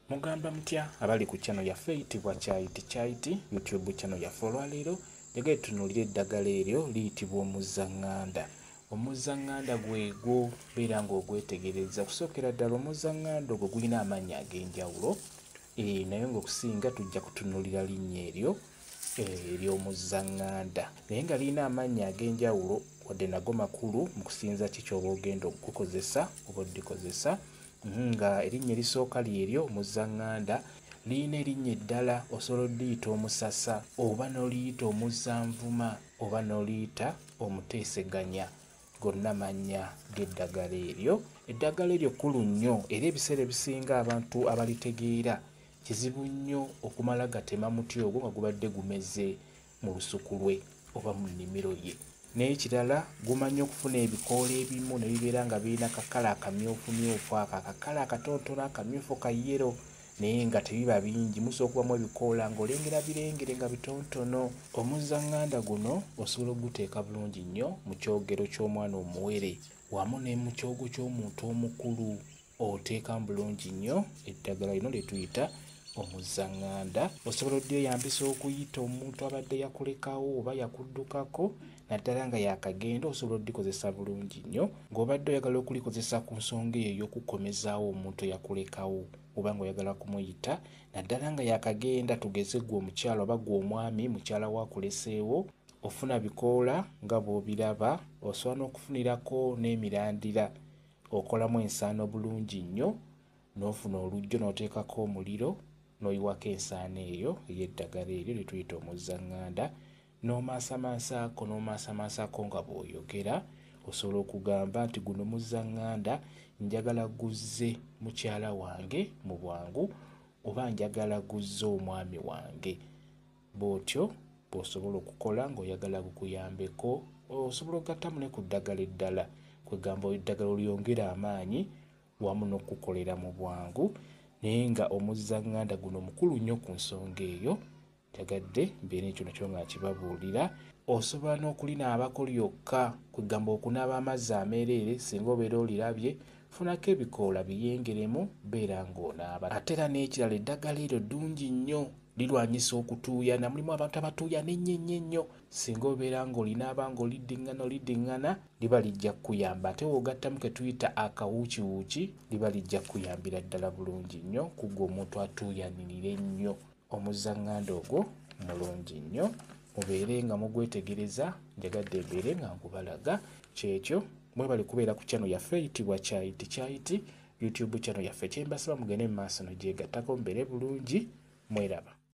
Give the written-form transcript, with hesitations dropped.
Mugamba mutya abali ku channel yaffe eyitibwa Kyayiti Kyayiti YouTube channel yaffe. Olwaleero njagala tutunuulire eddagala eryo liyitibwa omuzzaŋŋanda. Omuzzaŋŋanda gwegwo beera ng'ogwetegereza. Okusookera ddala omuzzaŋŋanda ogwo gulina amannya ag'enjawulo, naye ng'okusinga tujja kutunuulira linnya eryo ery'omuzzaŋŋanda, naye nga lirina amannya ag'enjawulo wadde nago makulu mu kusinza ki ky'oba ogenda okukozesa oba oddikozesa. Nga erinnya erisooka lyeryo omuzzaŋŋanda, lirina erinnya eddala osobola oddiyita omusasa oba n'oliyita omuzzanvuma oba n'oliyita omuteeseganya. Gonna mannya g'eddagala eryo. Eddagala eryo kkulu nnyo era ebiseera ebisinga abantu abalitegeera kizibu nnyo okumala gatema muti ogwo nga gubadde gumeze mu lusuku lwe oba mu nnimiro ye. N'ekirala gumanyi okufuna ebikoola ebimu ne bibeera nga birina kakala akamyufumyufu, ako akakala akatonotono akamyufu ka yero, naye nga tebiba bingi, musobola okubamu ebikoola ng'olengera birengere nga bitonotono. Omuzzaŋŋanda guno osobola okuguteeka bulungi nnyo mu kyogero ky'omwana omuwere wamu ne mu kyogo ky'omuntu omukulu. Oteekamu bulungi nnyo eddagala lino lye tuyita omuzzaŋŋanda. Osobola odyeyambisa okuyita omuntu abadde yakulekawo oba yakuddukako, naddala nga yakagenda, osobola oddikozesa bulungi nnyo ng'obadde oyagala okulikozesa ku nsonga eyo ey'okukomezaawo omuntu eyakulekawo oba ng'oyagala kumuyita, naddala nga yakagenda. Tugeze ggwe omukyala oba ggwe omwami, mukyala wo akuleseewo, ofuna bikoola nga bw'obiraba, osobola n'okufunirako n'emirandira, okolamu ensaano bulungi nnyo, n'ofuna olujjo n'oteekako omuliro n'oyiwako ensaano eyo ey'eddagala eryo lye tuyita omuzzaŋŋanda, n'omaasamaasaako n'omaasamaasaako nga bw'oyogera. Osobola okugamba nti guno muzzaŋŋanda, njagala guzze mukyala wange mu bwangu oba njagala guzze omwami wange. Bw'otyo bw'osobola okukola ng'oyagala gukuyambeko. Osobola okugattamu ne ku ddagala eddala, kwegamba eddagala olyongere amaanyi wamu n'okukolera mu bwangu, naye nga omuzzaŋŋanda guno mukulu nnyo ku nsonga eyo. Njagadde mbeere ekyo nakyo nga nkibabuulira. Osobola n'okulinaabako lyokka, kwegamba okunaaba amazzi ameereere. Singa obeera olirabye, funako ebikoola biyengeremu, beera ng'onaaba. Ate era n'ekirala, eddagala eryo ddungi nnyo, lirwanyisa okutuuyana. Mulimu abantu abatuuyana ennyo ennyo ennyo. Singa obeera ng'olinaaba ng'oliddiŋŋana oliddiŋŋana, liba lijja kukuyamba. Ate w'ogattamu ke tuyita akawuukiwuuki, liba lijja kukuyambira ddala bulungi nnyo ku ggwe omuntu atuuyanirira ennyo. Omuzzaŋŋanda ogwo mulungi nnyo, mubeere nga mugwetegereza. Njagadde mbeere nga nkubalaga kyekyo. Mwebale kubeera ku channel yaffe eyitibwa Kyayiti Kyayiti YouTube channel yaffe. Kyembasaba mugende mu maaso nogyegattako, mubeere bulungi, mweraba.